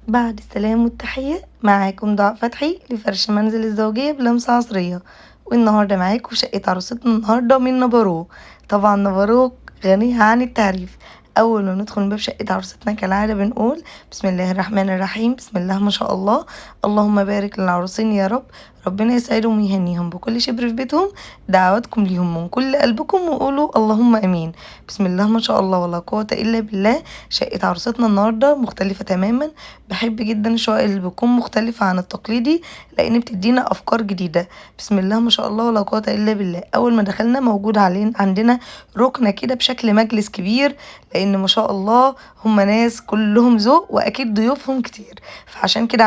بعد السلام والتحية معاكم دعاء فتحي لفرش منزل الزوجية بلمسة عصرية. والنهاردة معاكم في شقة عروستنا النهاردة من نبارو. طبعا نبارو غنية عن التعريف. أول ما ندخل من باب شقة عروستنا كالعادة بنقول بسم الله الرحمن الرحيم، بسم الله ما شاء الله، اللهم بارك للعروسين يا رب، ربنا يسعدهم ويهنيهم بكل شبر في بيتهم، دعواتكم ليهم من كل قلبكم وقولوا اللهم امين. بسم الله ما شاء الله ولا قوة الا بالله. شقة عروستنا النهارده مختلفة تماما. بحب جدا الشقق اللي بتكون مختلفة عن التقليدي لان بتدينا افكار جديدة. بسم الله ما شاء الله ولا قوة الا بالله. اول ما دخلنا موجود علينا عندنا ركنة كده بشكل مجلس كبير، لان ما شاء الله هم ناس كلهم ذوق واكيد ضيوفهم كتير، فعشان كده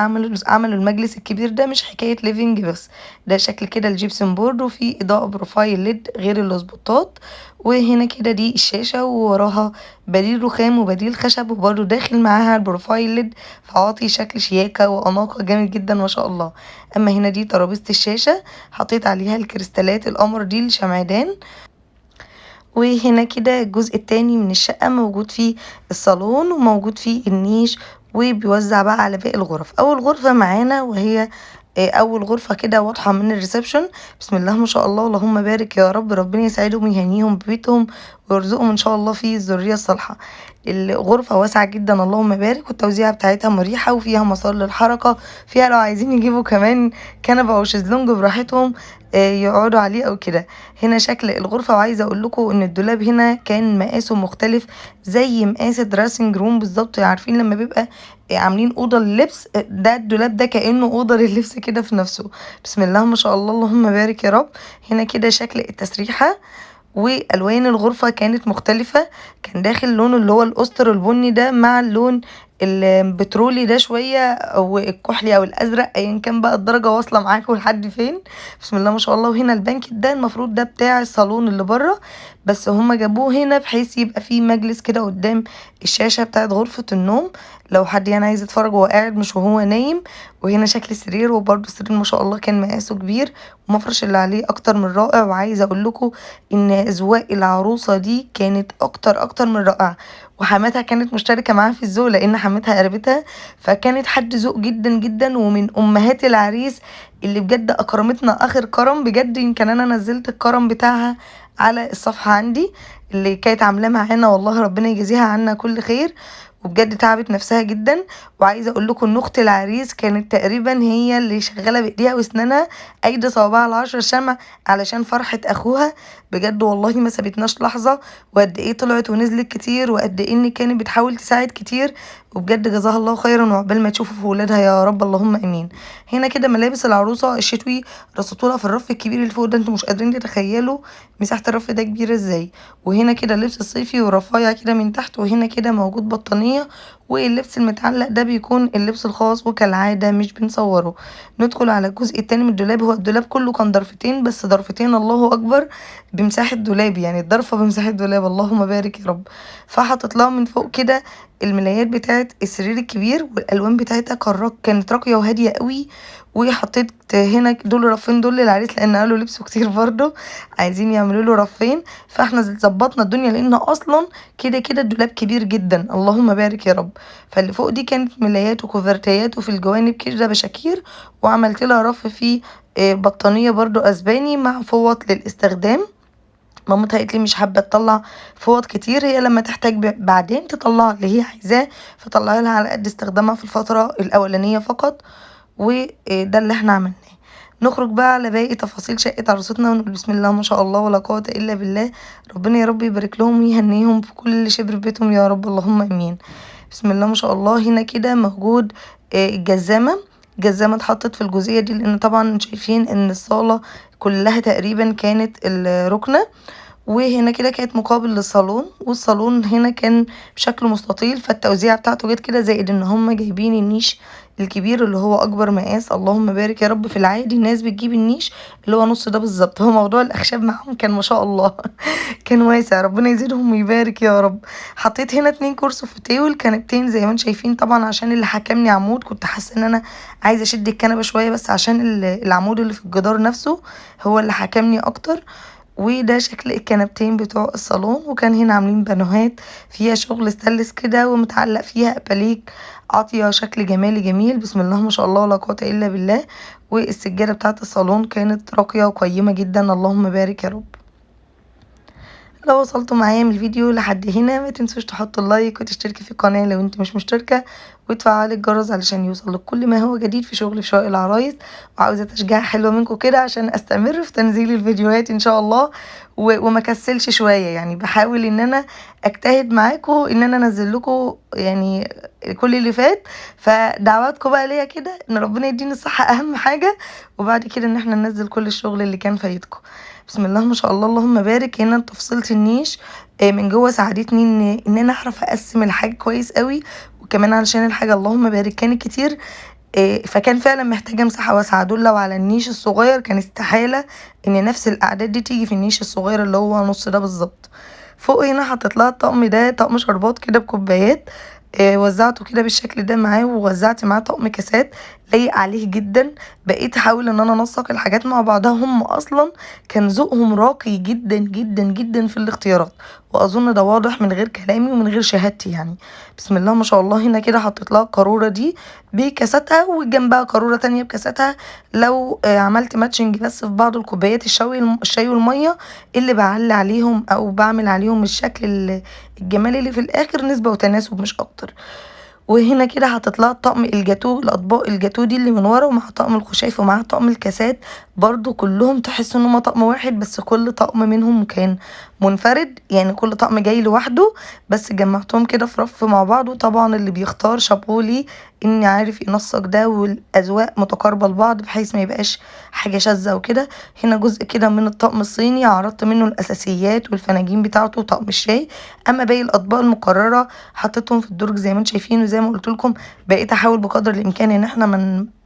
عملوا المجلس الكبير ده، مش حكاية living بس. ده شكل كده ال gypsum board، وفي اضاءة profile LED غير الاسبوتات. وهنا كده دي الشاشة ووراها بديل رخام وبديل خشب، وبرده داخل معاها ال profile LED، فعاطي شكل شياكة وأناقة جامد جدا ما شاء الله. اما هنا دي ترابيزة الشاشة، حطيت عليها الكريستالات القمر دي الشمعدان. وهنا كده الجزء التاني من الشقة موجود فيه الصالون وموجود فيه النيش، وبيوزع بقى على باقي الغرف. اول غرفة معانا وهي اول غرفة كده واضحة من ال reception. بسم الله ما شاء الله اللهم بارك يا رب، ربنا يسعدهم ويهنيهم ببيتهم ويرزقهم ان شاء الله فيه الذرية الصالحة. الغرفة واسعة جدا اللهم بارك، والتوزيعة بتاعتها مريحة وفيها مسار للحركة، فيها لو عايزين يجيبوا كمان كنبة او شезلونج براحتهم، يقعدوا عليه او كده. هنا شكل الغرفة، وعايزة اقول لكم ان الدولاب هنا كان مقاسه مختلف زي مقاس dressing room بالظبط. عارفين لما بيبقى عاملين اوضة لللبس، ده الدولاب ده كانه اوضة لللبس كده في نفسه. بسم الله ما شاء الله اللهم بارك يا رب. هنا كده شكل التسريحه، والوان الغرفة كانت مختلفة، كان داخل لون اللي هو الأستر البني ده مع اللون البترولي ده شوية، او الكحلي او الازرق ايا كان بقى الدرجة واصله معاكم لحد فين. بسم الله ما شاء الله. وهنا البنك ده المفروض ده بتاع الصالون اللي بره، بس هما جابوه هنا بحيث يبقى فيه مجلس كده قدام الشاشة بتاعت غرفة النوم، لو حد يعني عايز يتفرج وهو قاعد مش وهو نايم. وهنا شكل السرير، وبرده السرير ما شاء الله كان مقاسه كبير ومفرش اللي عليه اكتر من رائع. وعايزه اقول لكم ان اذواق العروسة دي كانت اكتر من رائعة، وحماتها كانت مشتركة معاها في الذوق لان حماتها قريبتها، فكانت حد ذوق جدا جدا، ومن امهات العريس اللي بجد اكرمتنا اخر كرم بجد. يمكن انا نزلت الكرم بتاعها على الصفحة عندي اللي كانت عاملاه معانا، والله ربنا يجازيها عنا كل خير، وبجد تعبت نفسها جدا. وعايزه اقول لكم ان اخت العريس كانت تقريبا هي اللي شغالة بايديها واسنانها ايدي صوابعها العشر شمع علشان فرحه اخوها، بجد والله ما سابتناش لحظة، وقد ايه طلعت ونزلت كتير، وقد ايه ان كانت بتحاول تساعد كتير، وبجد جزاها الله خيرا وعقبال ما تشوفوا في ولادها يا رب اللهم امين. هنا كده ملابس العروسة الشتوي رصيتولها في الرف الكبير اللي فوق ده، انتوا مش قادرين تتخيلوا مساحة الرف ده كبيرة ازاي. وهنا كده اللبس الصيفي ورفايع كده من تحت، وهنا كده موجود بطانيه، واللبس المتعلق ده بيكون اللبس الخاص وكالعادة مش بنصوره. ندخل على الجزء التاني من الدولاب. هو الدولاب كله كان ضرفتين بس، ضرفتين الله اكبر بمساحة دولاب، يعني الضرفه بمساحة دولاب اللهم بارك يا رب. فحطت لها من فوق كده الملايات بتاعت السرير الكبير، والالوان بتاعتها كانت راقية وهاديه قوي. وحطيت هنا دول رفين دول للعريس لان قالوا لبسه كتير برضو عايزين يعملوا له رفين، فاحنا ظبطنا الدنيا لان اصلا كده كده الدولاب كبير جدا اللهم بارك يا رب. فاللي فوق دي كانت ملايات وكوفرتيات، وفي الجوانب كده بشاكير، وعملت لها رف فيه بطانيه برضو اسباني مع فوط للاستخدام. مامتها قالت لي مش حابة تطلع فوط كتير، هي لما تحتاج بعدين تطلع اللي هي عايزاه، فطلعي لها على قد استخدامها في الفترة الاولانية فقط. وده اللي احنا عملناه. نخرج بقى على باقي تفاصيل شقه عروستنا ونقول بسم الله ما شاء الله ولا قوة الا بالله. ربنا يا رب يبارك لهم ويهنيهم في كل شبر في بيتهم يا رب اللهم امين. بسم الله ما شاء الله. هنا كده موجود الجزامه. الجزامه اتحطت في الجزئية دي لان طبعا شايفين ان الصاله كلها تقريبا كانت الركنه، وهنا كده كانت مقابل للصالون، والصالون هنا كان بشكل مستطيل، فالتوزيعه بتاعته جت كده، زائد ان هم جايبين النيش الكبير اللي هو اكبر مقاس اللهم بارك يا رب. في العادي الناس بتجيب النيش اللي هو نص ده بالظبط، هو موضوع الاخشاب معاهم كان ما شاء الله كان واسع، ربنا يزيدهم ويبارك يا رب. حطيت هنا 2 كرسي فوتيه والكنبتين زي ما انتم شايفين، طبعا عشان اللي حكمني عمود، كنت حاسه ان انا عايزه اشد الكنبة شوية بس عشان العمود اللي في الجدار نفسه هو اللي حكمني اكتر. وده شكل الكنبتين بتوع الصالون. وكان هنا عاملين بانوهات فيها شغل ستانلس كده ومتعلق فيها أباليك عاطية شكل جمالي جميل، بسم الله ما شاء الله لا قوة إلا بالله. والسجادة بتاعت الصالون كانت راقية وقيمة جدا، اللهم بارك يا رب. لو وصلتوا معايا من الفيديو لحد هنا ما تنسوش تحطوا ال like وتشتركي في القناة لو انت مش مشتركة، وتفعلي الجرس علشان يوصلك كل ما هو جديد في شغل في شقق العرايس. وعاوزة تشجيع حلوة منكم كده عشان استمر في تنزيل الفيديوهات ان شاء الله، وما كسلش شوية، يعني بحاول ان انا اجتهد معاكم ان انا انزل لكم يعني كل اللي فات. فدعواتكم بقى ليا كده ان ربنا يديني الصحة اهم حاجة، وبعد كده ان احنا ننزل كل الشغل اللي كان فايتكم. بسم الله ما شاء الله اللهم بارك. هنا تفصيلة النيش من جوه ساعدتني ان انا اعرف اقسم الحاجة كويس قوي، وكمان علشان الحاجة اللهم بارك كانت كتير، فكان فعلا محتاجه مساحة واسعة. دول لو على النيش الصغير كان استحالة ان نفس الاعداد دي تيجي في النيش الصغير اللي هو نص ده بالظبط. فوق هنا حطيت لها الطقم ده، طقم شربات كده بكوبايات، وزعته كده بالشكل ده معاه، ووزعت معاه طقم كاسات لايق عليه جدا. بقيت احاول ان انا انسق الحاجات مع بعضها، هم اصلا كان ذوقهم راقي جدا جدا جدا في الاختيارات، واظن ده واضح من غير كلامي ومن غير شهادتي يعني. بسم الله ما شاء الله. هنا كده حطيت لها القاروره دي بكاستها، وجنبها قارورة تانية بكاستها. لو عملت matching بس في بعض الكوبايات الشاي والمية اللي بعلي عليهم او بعمل عليهم الشكل الجمالي اللي في الاخر، نسبه وتناسب مش اكتر. وهنا كده حطيت لها طقم الجاتو، الاطباق الجاتو دي اللي من ورا، ومع طقم الخشاف ومع طقم الكاسات برضو، كلهم تحس ان هما طقم واحد، بس كل طقم منهم كان منفرد، يعني كل طقم جاي لوحده، بس جمعتهم كده في رف مع بعض. وطبعا اللي بيختار شابوه ليه ان عارف ينسق ده، والاذواق متقاربة لبعض بحيث ما يبقاش حاجة شاذة وكده. هنا جزء كده من الطقم الصيني عرضت منه الاساسيات والفناجين بتاعته وطقم الشاي، اما باقي الاطباق المكرره حطيتهم في الدرج زي ما انتم شايفين. وزي ما قلت لكم بقيت احاول بقدر الامكان ان احنا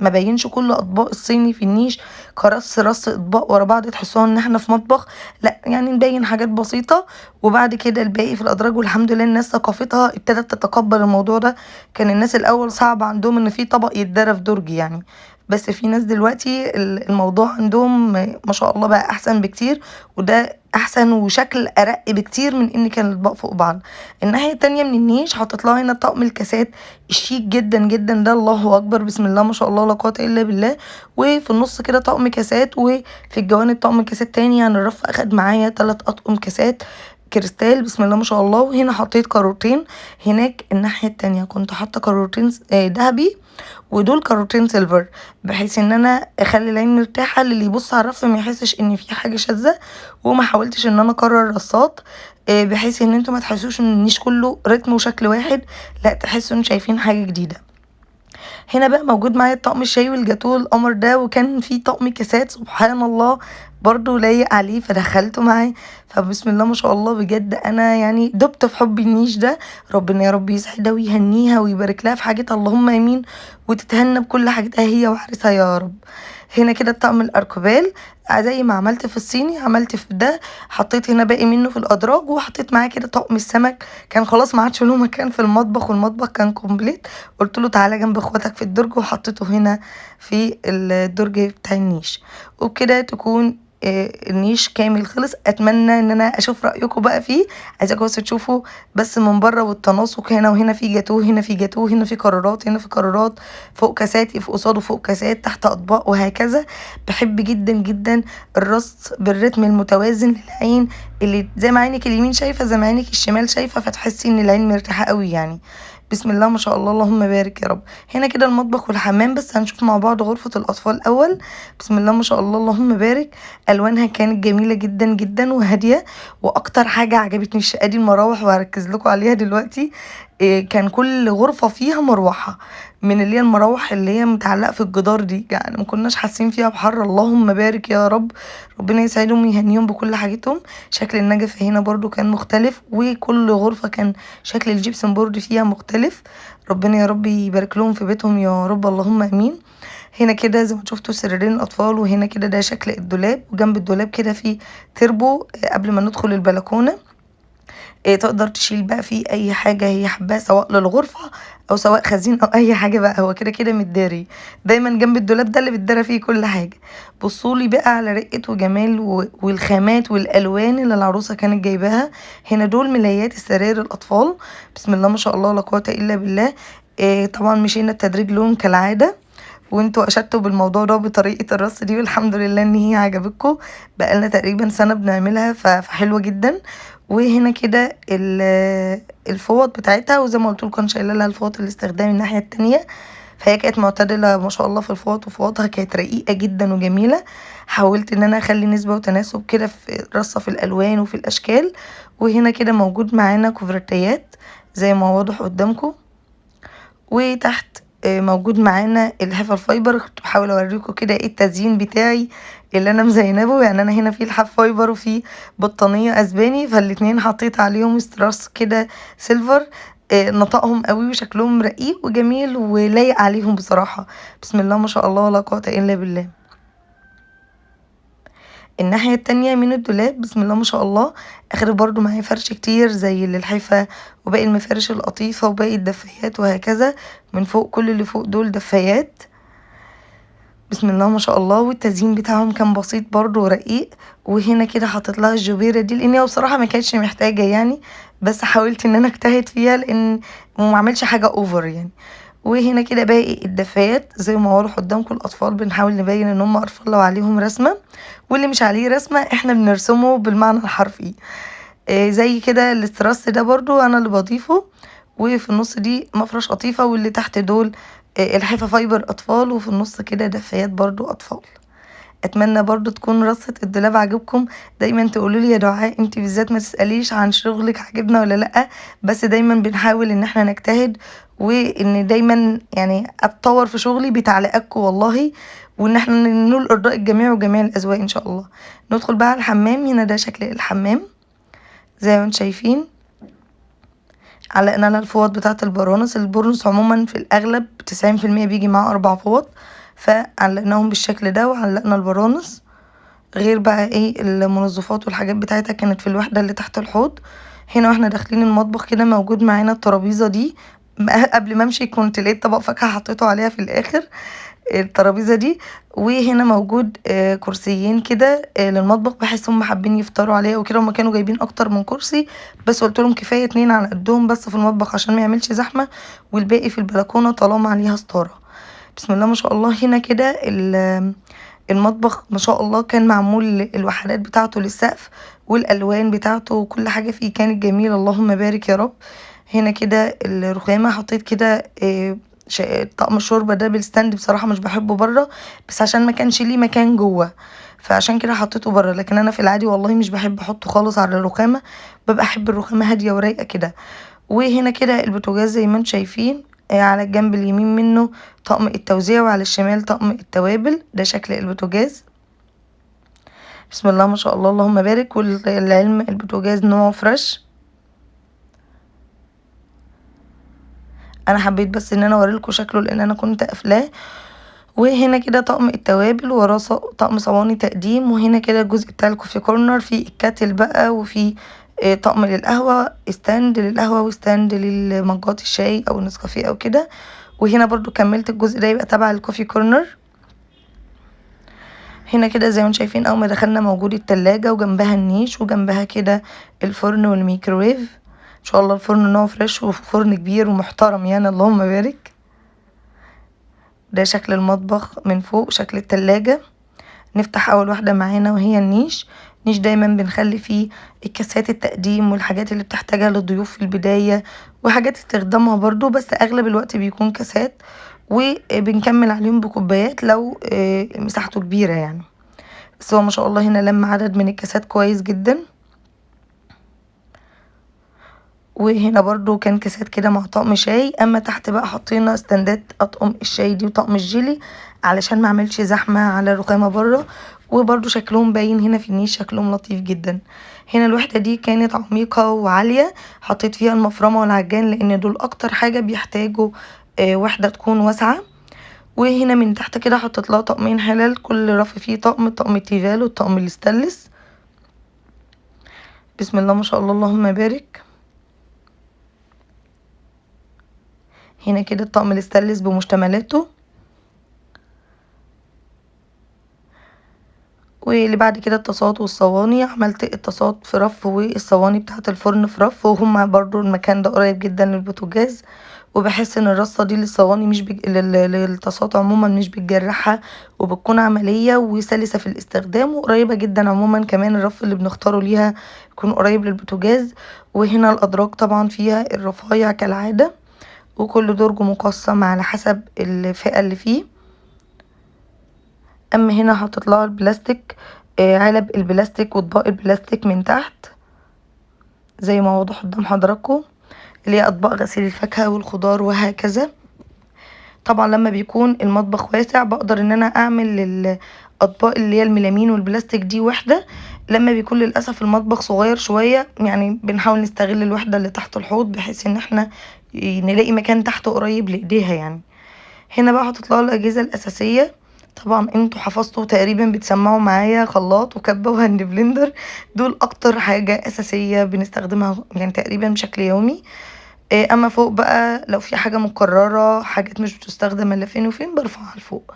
ما بينش كل اطباق الصيني في النيش كرص رص اطباق ورا بعض تحسوها ان احنا في مطبخ، لا يعني نبين حاجات بسيطة وبعد كده الباقي في الادراج. والحمد لله الناس ثقافتها ابتدت تتقبل الموضوع ده. كان الناس الاول صعب عندهم ان في طبق يتدرى في درج يعني، بس في ناس دلوقتي الموضوع عندهم ما شاء الله بقى احسن بكتير، وده احسن وشكل ارق بكتير من ان كان الاطباق فوق بعض. الناحية التانية من النيش حطيت لها هنا طقم الكاسات الشيك جدا جدا ده، الله اكبر بسم الله ما شاء الله لا قوة الا بالله. وفي النص كده طقم كاسات، وفي الجوانب طقم كاسات تاني، يعني الرف اخد معايا 3 اطقم كاسات كريستال بسم الله ما شاء الله. وهنا حطيت قارورتين، هناك الناحية التانية كنت حاطه قارورتين ذهبي ودول قارورتين silver، بحيث ان انا اخلي العين مرتاحة للي يبص على الرف ما يحسش ان في حاجة شاذة. وما حاولتش ان انا اكرر رصات، بحيث ان انتوا ما تحسوش ان النيش كله رتم وشكل واحد، لا تحسوا ان شايفين حاجة جديدة. هنا بقى موجود معايا الطقم الشاي والجاتوه القمر ده، وكان في طقم كاسات سبحان الله برضو لايق عليه فدخلته معاه. فبسم الله ما شاء الله بجد انا يعني دبت في حب النيش ده. ربنا يا رب يسعدها ويهنيها ويبارك لها في حاجتها اللهم امين، وتتهنى بكل حاجتها هي وحارسها يا رب. هنا كده الطقم الاركوبال زي ما عملت في الصيني عملت في ده، حطيت هنا باقي منه في الادراج، وحطيت معاه كده طقم السمك. كان خلاص ما عادش له مكان في المطبخ، والمطبخ كان complete، قلت له تعالى جنب اخواتك في الدرج، وحطيته هنا في الدرج بتاع النيش. وبكده تكون النيش كامل خلص. اتمنى ان انا اشوف رايكم بقى فيه، عايزاكم بس تشوفوا بس من بره والتناسق، هنا وهنا في جاتوه، هنا في جاتوه، هنا في قرارات، هنا في قرارات، فوق كاسات، في قصاده فوق كاسات، تحت اطباق، وهكذا. بحب جدا جدا الرص بالرتم المتوازن للعين، اللي زي ما عينك اليمين شايفه زي ما عينك الشمال شايفه، فتحسي ان العين مرتاحة قوي يعني. بسم الله ما شاء الله اللهم بارك يا رب. هنا كده المطبخ والحمام، بس هنشوف مع بعض غرفة الأطفال الأول. بسم الله ما شاء الله اللهم بارك، ألوانها كانت جميلة جدا جدا وهادية. وأكتر حاجة عجبتني الشقة دي المراوح، وهركز لكم عليها دلوقتي. كان كل غرفة فيها مروحة من اللي هي المراوح اللي هي متعلقة في الجدار دي، يعني ما كناش حاسين فيها بحر. اللهم بارك يا رب، ربنا يسعدهم ويهنيهم بكل حاجتهم. شكل النجفة هنا برضو كان مختلف، وكل غرفة كان شكل ال gypsum board فيها مختلف. ربنا يا رب يبارك لهم في بيتهم يا رب، اللهم امين. هنا كده زي ما شفتوا سريرين الاطفال، وهنا كده ده شكل الدولاب، وجنب الدولاب كده في تربو قبل ما ندخل البلكونة. تقدر تشيل بقى فيه اي حاجة هي حباها، سواء للغرفة او سواء خزين او اي حاجة بقى، هو كده كده متداري دايما جنب الدولاب ده اللي بتدارى فيه كل حاجة. بصولي بقى على رقه وجمال والخامات والالوان اللي العروسة كانت جايباها. هنا دول ملايات السراير الاطفال، بسم الله ما شاء الله لا قوة الا بالله. طبعا مشينا التدريج لون كالعادة، وانتوا اشدتوا بالموضوع ده بطريقة الرص دي، والحمد لله ان هي عجبتكم. بقالنا تقريبا سنة بنعملها، فحلوه جدا. وهنا كده الفوط بتاعتها، وزي ما قلت لكم انا شايله لها الفوط الاستخدام الناحية التانية، فهي كانت معتدلة ما شاء الله في الفوط، وفوطها كانت رقيقه جدا وجميلة. حاولت ان انا اخلي نسبه وتناسب كده في رصه في الالوان وفي الاشكال. وهنا كده موجود معانا كوفرتيات زي ما واضح قدامكم، وتحت موجود معانا الحفا ال fiber. كنت بحاول اوريكم كده ايه التزيين بتاعي اللي انا مزيناه، يعني انا هنا في لحاف fiber وفي بطانيه اسباني، فالاتنين حطيت عليهم ستراس كده silver، نطقهم قوي وشكلهم رقيق وجميل ولايق عليهم بصراحة. بسم الله ما شاء الله لا قوة الا بالله. الناحية التانية من الدولاب بسم الله ما شاء الله اخر برضو معايا فرش كتير زي للحفه وباقي المفارش القطيفه وباقي الدفايات وهكذا. من فوق كل اللي فوق دول دفايات بسم الله ما شاء الله، والتزيين بتاعهم كان بسيط برضو ورقيق. وهنا كده حطيت لها الجبيرة دي لان هي بصراحة ما كانتش محتاجه يعني، بس حاولت ان انا اجتهد فيها لان وما اعملش حاجة over يعني. وهنا كده باقي الدفايات زي ما واضح قدامكم. الاطفال بنحاول نبين ان هم اطفال لو عليهم رسمه، واللي مش عليه رسمه احنا بنرسمه بالمعنى الحرفي. زي كده الاستراس ده برضو انا اللي بضيفه. وفي النص دي مفرش قطيفة، واللي تحت دول الحفه fiber اطفال، وفي النص كده دفايات برضو اطفال. اتمنى برضو تكون رصة الدولاب عجبكم. دايما تقولوا لي يا دعاء انت بالذات ما تساليش عن شغلك عجبنا ولا لا، بس دايما بنحاول ان احنا نجتهد، وان دايما يعني اتطور في شغلي بتعليقاتكم والله، وان احنا ننول ارضاء الجميع وجميع الاذواق ان شاء الله. ندخل بقى على الحمام. هنا ده شكل الحمام زي ما انتم شايفين. علقنا لها الفوط بتاعه البرونس. البرونس عموما في الاغلب 90% بيجي معاه 4 فوط، فعلقناهم بالشكل ده وعلقنا البرونس. غير بقى ايه المنظفات والحاجات بتاعتها كانت في الوحدة اللي تحت الحوض. هنا واحنا داخلين المطبخ كده موجود معانا الترابيزة دي. قبل ما امشي كنت لقيت طبق فاكهة حطيته عليها في الاخر الترابيزة دي. وهنا موجود كرسيين كده للمطبخ، بحيث هم حابين يفطروا عليها وكده. هم كانوا جايبين اكتر من كرسي، بس قلت لهم كفاية 2 على قدهم بس في المطبخ عشان ما يعملش زحمة، والباقي في البلكونه طالما عليها ستارة. بسم الله ما شاء الله. هنا كده المطبخ ما شاء الله كان معمول الوحدات بتاعته للسقف، والالوان بتاعته وكل حاجة فيه كانت جميلة، اللهم بارك يا رب. هنا كده الرخامه حطيت كده طقم الشوربة ده بال stand، بصراحة مش بحبه بره، بس عشان ما كانش ليه مكان جوه فعشان كده حطيته بره، لكن انا في العادي والله مش بحب احطه خالص على الرخامه، ببقى احب الرخامه هادية ورايقه كده. وهنا كده البوتاجاز زي ما انتم شايفين، على الجنب اليمين منه طقم التوزيع، وعلى الشمال طقم التوابل. ده شكل البوتاجاز بسم الله ما شاء الله اللهم بارك. والعلم البوتاجاز نوعه فريش. انا حبيت بس ان انا اوريلكم شكله لان انا كنت قافلاه. وهنا كده طقم التوابل، وراه طقم صواني تقديم. وهنا كده الجزء بتاع ال coffee corner، فيه ال kettle بقى، وفي طقم للقهوة، stand للقهوة و stand للمجات الشاي او النسكافيه او كده. وهنا برضو كملت الجزء ده يبقى تبع ال coffee corner. هنا كده زي ما انتم شايفين اول ما دخلنا موجود التلاجة، وجنبها النيش، وجنبها كده الفرن والميكروويف. ان شاء الله الفرن نوع فريش وفرن كبير ومحترم يعني، اللهم بارك. ده شكل المطبخ من فوق، شكل التلاجة. نفتح اول واحدة معانا وهي النيش. نيش دايما بنخلي فيه الكاسات التقديم والحاجات اللي بتحتاجها للضيوف في البداية، وحاجات استخدامها برضو، بس اغلب الوقت بيكون كاسات، وبنكمل عليهم بكوبايات لو مساحته كبيرة يعني. بس هو ما شاء الله هنا لم عدد من الكاسات كويس جدا. وهنا برضو كان كاسات كده مع طقم شاي. اما تحت بقى حطينا ستاندات اطقم الشاي دي وطقم الجيلي علشان ما اعملش زحمة على الرخامه بره. وبرضو شكلهم باين هنا في النيش، شكلهم لطيف جدا. هنا الوحدة دي كانت عميقة وعاليه، حطيت فيها المفرمه والعجان لان دول اكتر حاجة بيحتاجوا وحده تكون واسعة. وهنا من تحت كده حطيت لها طقمين حلل، كل رف فيه طقم، طقم التيفال والطقم الستانلس. بسم الله ما شاء الله اللهم بارك. هنا كده الطقم الاستانلس بمشتملاته. واللي بعد كده الطاسات والصواني، عملت الطاسات في رف والصواني بتاعه الفرن في رف، وهما برضو المكان ده قريب جدا للبوتاجاز. وبحس ان الرصه دي للصواني مش للطاسات عموما مش بتجرحها، وبتكون عملية وسلسه في الاستخدام وقريبه جدا. عموما كمان الرف اللي بنختاره ليها يكون قريب للبوتاجاز. وهنا الادراج طبعا فيها الرفايع كالعادة، وكل درج مقسم على حسب الفئة اللي فيه. اما هنا حطيت لها البلاستيك، علب البلاستيك واطباق البلاستيك من تحت زي ما واضح قدام حضراتكم، اللي هي اطباق غسيل الفاكهة والخضار وهكذا. طبعا لما بيكون المطبخ واسع بقدر ان انا اعمل الاطباق اللي هي الميلامين والبلاستيك دي وحده. لما بيكون للاسف المطبخ صغير شوية يعني بنحاول نستغل الوحدة اللي تحت الحوض، بحيث ان احنا نلاقي مكان تحت قريب لايديها يعني. هنا بقى حطيت لها الاجهزة الاساسية. طبعا انتوا حفظتوا تقريبا، بتسمعوا معايا خلاط وكبه و hand blender، دول اكتر حاجة اساسية بنستخدمها يعني تقريبا بشكل يومي. اما فوق بقى لو في حاجة مكررة، حاجات مش بتستخدم الا فين وفين، برفعها لفوق.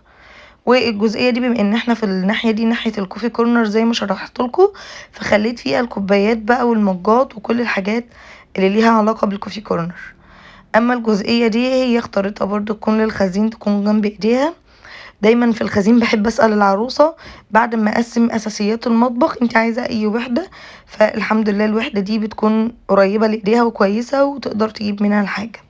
والجزئيه دي بما ان احنا في الناحية دي ناحية ال coffee corner زي ما شرحت لكم، فخليت فيها الكوبايات بقى والمجات وكل الحاجات اللي ليها علاقة بال coffee corner. اما الجزئية دي هي اختارتها برضو تكون للخزين، تكون جنب ايديها. دايما في الخزين بحب اسال العروسة بعد ما اقسم اساسيات المطبخ انت عايزه اي وحده، فالحمد لله الوحدة دي بتكون قريبه لايديها وكويسة وتقدر تجيب منها الحاجة.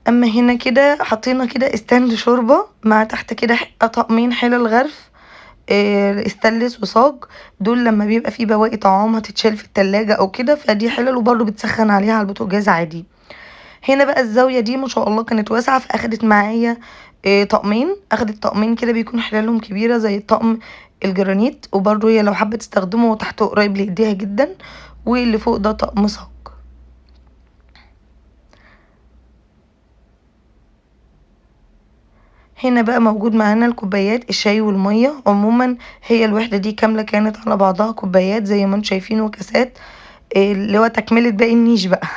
اما هنا كده حطينا كده stand شوربة مع تحت كده طقمين حلل غرف استانلس وصاج، دول لما بيبقى فيه بواقي طعام هتتشال في التلاجة او كده، فدي حلل وبرده بتسخن عليها على البوتاجاز عادي. هنا بقى الزاوية دي ما شاء الله كانت واسعة، فاخدت معايا طقمين، اخدت طقمين كده بيكون حلالهم كبيرة زي الطقم الجرانيت، وبرده هي لو حابة تستخدمه تحته قريب لايديها جدا. واللي فوق ده طقم صاج. هنا بقى موجود معانا الكوبايات الشاي والمية. عموما هي الوحدة دي كاملة كانت على بعضها كوبايات زي ما انتم شايفين وكاسات، اللي هو تكمله باقي النيش بقى.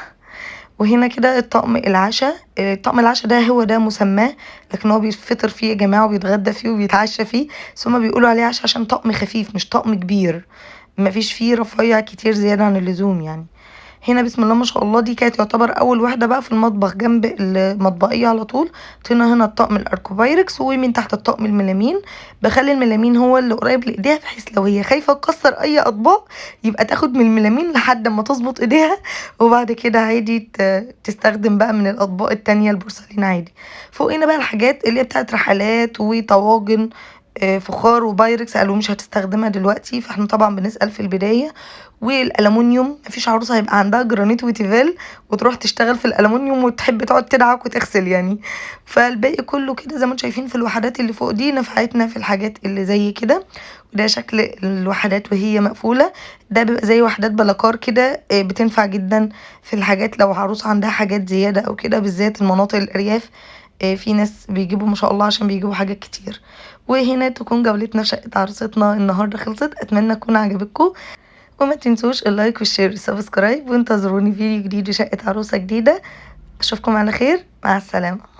وهنا كده الطقم العشاء، الطقم العشاء ده هو ده مسماه، لكن هو بيتفطر فيه يا جماعة وبيتغدى فيه وبيتعشى فيه، بس هما بيقولوا عليه عشاء عشان طقم خفيف مش طقم كبير، مفيش فيه رفيع كتير زيادة عن اللزوم يعني. هنا بسم الله ما شاء الله دي كانت يعتبر اول واحدة بقى في المطبخ جنب المطبقيه على طول. حطينا هنا الطقم الاركوبايركس ومن تحت الطقم الميلامين. بخلي الميلامين هو اللي قريب لايديها، بحيث لو هي خايفة تكسر اي اطباق يبقى تاخد من الميلامين لحد ما تظبط ايديها، وبعد كده عادي تستخدم بقى من الاطباق التانية البورسلين عادي. فوق هنا بقى الحاجات اللي هي بتاعت رحلات وطواجن فخار وبايركس، قالوا مش هتستخدمها دلوقتي، فاحنا طبعا بنسأل في البداية. والالومنيوم مفيش عروسه هيبقى عندها جرانيت وتيفال وتروح تشتغل في الالومنيوم وتحب تقعد تدعك وتغسل يعني. فالباقي كله كده زي ما انتم شايفين في الوحدات اللي فوق دي نفعتنا في الحاجات اللي زي كده. وده شكل الوحدات وهي مقفولة، ده بيبقى زي وحدات بلاكار كده، بتنفع جدا في الحاجات لو عروسه عندها حاجات زيادة او كده، بالذات المناطق الارياف في ناس بيجيبوا ما شاء الله عشان بيجيبوا حاجات كتير. وهنا تكون جولتنا في شقه عروستنا النهارده خلصت، اتمنى تكون عجبتكم، وما تنسوش ال like وال share وال subscribe، وانتظروني فيديو جديد وشقه عروسه جديدة. اشوفكم على خير، مع السلامة.